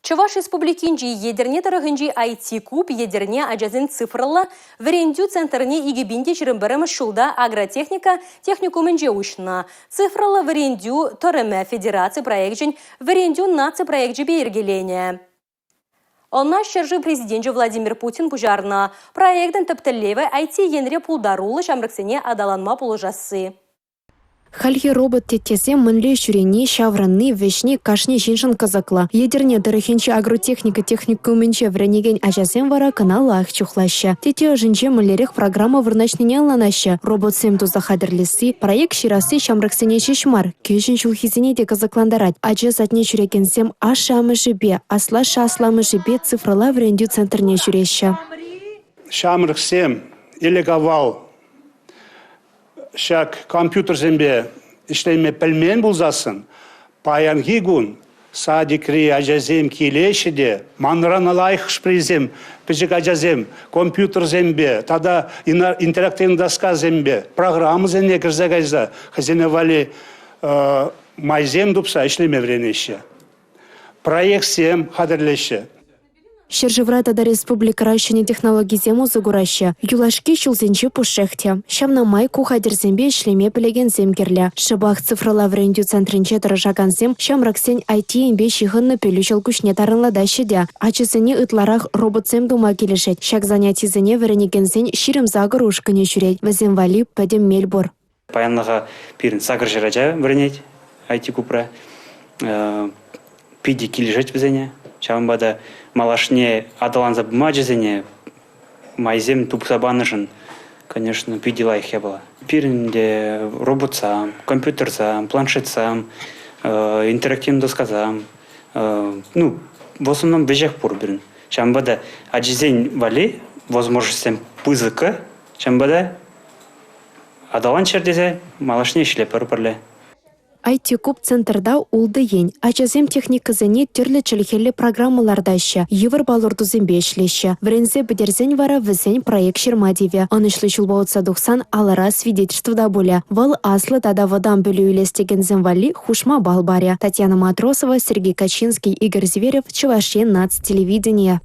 Чӑваш Республикинчи Етӗрне тӑрӑхӗнчи IT-куб Етӗрне ачасен цифрӑллӑ вӗрентӳ центрне 2021 ҫулта агротехника техникумӗнче уҫнӑ. Цифрӑллӑ вӗрентӳ тӑрӑмӗ федераци проекчӗн Вӗрентӳ наци проекчӗпе йӗркеленӗ. Ӑна ҫӗршыв Президенчӗ Владимир Путин пуҫарнӑ. Проектӑн тӗп тӗллевӗ IT енре пултаруллӑ ҫамрӑксене аталанма пулӑшасси. Хальхи робот теттесем мӗнле ҫӳрени, ҫаврӑнни, вӗҫни кашни ҫыншӑн кӑсӑклӑ. Етӗрне тӑрӑхӗнчи агротехника техникумӗнче вӗренекен ачасем вара кӑна лайӑх чухлаҫҫӗ. Тетте ӑшӗнче мӗнлерех программа вырнаҫнине ӑнланаҫҫӗ. Роботсем туса хатӗрлесси, проект ҫырасси ҫамрӑксене ҫеҫ мар, кӗҫӗн ҫулхисене те кӑсӑклантарать. Ача садне ҫӳрекенсем ашшӗ-амӑшӗпе, аслашшӗ-асламӑшӗпе цифрӑлла вӗрентӳ центрне ҫӳреҫҫӗ. Ҫамрӑксем ӗлӗк-авал ҫак компьютерсемпе ӗҫлеме пӗлмен пулсассӑн паянхи кун садикри ачасем килеҫҫӗ те манран лайӑх хӑш-пӗрисем пӗчӗк ачасем компьютерсемпе тата интерактивлӑ доскасемпе программӑсене кӗрсе кайса хӑйсене валли майсем тупса ӗҫлеме вӗренеҫҫӗ. Проектсем хатӗрлеҫҫӗ. Ҫӗршывра тата республикӑра ҫӗнӗ технологисем усӑ кураҫҫӗ. Юлашки ҫулсенче пушшех те. Ҫавна май ку хатӗрсемпе ӗҫлеме пӗлекенсем кирлӗ. Шӑпах цифрӑлла вӗрентӳ центрӗнче тӑрӑшакансем ҫамрӑксен IT-енпе ҫыхӑннӑ пӗлӳ ҫӑлкуҫне тарӑнлатаҫҫӗ те. Ачасене ытларах роботсем тума килӗшет. Ҫак занятисене вӗренекенсен 28 ушкӑнӗ ҫӳрет. Вӗсем валли пӗтӗм мел пур. Паянлӑха пирӗн 800 ача вӗренет IT-клубра. Питӗ килӗшет вӗсене. Ҫавӑнпа та малашне аталанса пыма ачасене майсем тупса панӑшӑн, конечно, питӗ лайӑх япала. Пирӗн те роботсам, компьютерсам, планшетсам, интерактивлӑ доскасам, ну, в основном веҫех пур пирӗн. Ҫавӑнпа та ачасен валли возможностьсем пысӑккӑ, ҫавӑнпа та Аталанччӑр тесе малашне ӗҫлетпӗр пӗрле. IT-куб центрта ултӑ ен. Ачасем техникӑсене тӗрлӗ чӗлхеллӗ программа лартаҫҫӗ, йывӑр палӑртусемпе ӗҫлеҫҫӗ. Вӗренсе пӗтерсен вара вӗсен проект ҫырма тивӗ. Ӑнӑҫлӑ ҫулпа утса тухсан алӑра свидетельство та пулӗ. Вӑл аслӑ тата вӑтам пӗлӳ илес текенсем валли хушма балл парӗ. Татьяна Матросова, Сергей Качинский, Игорь Зверев, Чӑваш Ен наци телевиденийӗ.